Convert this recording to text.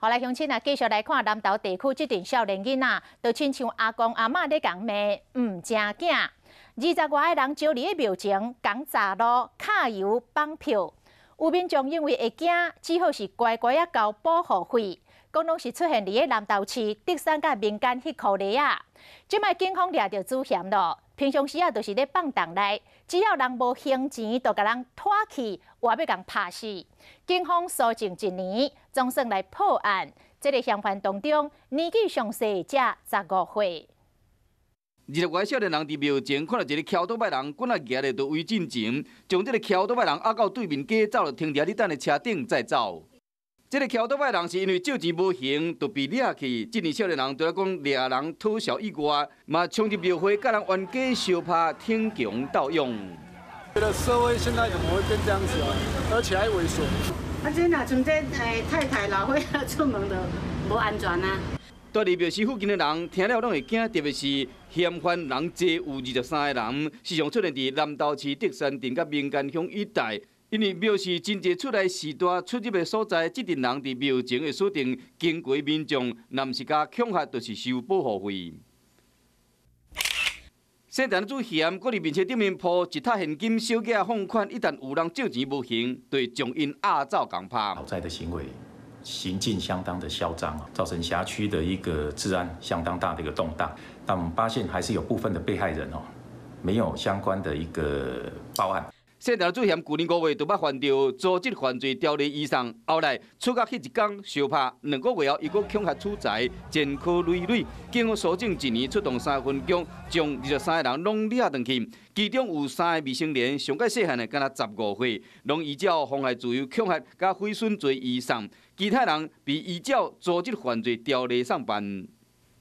好來，鄉親啊，繼續來看南投地區這陣少年囡仔，就親像阿公阿嬤咧共罵毋成囝。二十外个人招佇咧廟前，共閘路、敲油、綁票。有民眾因為會驚，只好是乖乖仔交保護費。講攏是出現佇咧南投市竹山佮民間彼箍犁仔。這擺警方掠著主嫌咯，平常時啊，就是咧放蕩來，只要人無還錢，就共人拖去，話欲共拍死。警方搜證一年，總算來破案。這个嫌犯當中，年紀上細才15歲。 20外少年人佇廟前看著一个騎歐多擺人，滾仔舉咧就圍進前，將這个騎歐多擺人押到對面街走，就停佇咧等的車頂再走。這个騎歐多擺人是因為借錢無還，就被掠去。這年少年人除了講掠人討笑以外，嘛衝入廟會，佮人冤家相拍，逞強鬥勇。覺得社會現在怎麼會變這樣子啊？而且還猥瑣。啊，這若像這太太老歲仔出門就無安全啊。蹛佇廟市附近的人聽了攏會驚，特別是嫌犯人濟有23個人，時常出現佇南投市竹山鎮佮民間鄉一帶。因為廟市真濟出來序大出入的所在，這陣人佇廟前會鎖定經過民眾，若毋是共恐嚇，就是收保護費。姓陳主嫌，閣佇面車頂面鋪一疊現金小額放款，一旦有人借錢無還，就會將𪜶押走共拍。討債的行為行徑相當的囂張，造成轄區的一個治安相當大的一個動盪。但我們發現還是有部分的被害人哦，沒有相關的一個報案。姓陳主嫌舊年5月就捌犯著組織犯罪條例移送，後來出獄彼一工相拍，2個月後伊閣恐嚇取財，前科累累。警方搜證一年，出動三個分局，將23個人攏掠轉去，其中有三个未成年，上蓋細漢的敢若15歲，攏依照妨害自由恐嚇佮毀損罪移送，其他人被依照組織犯罪條例送辦。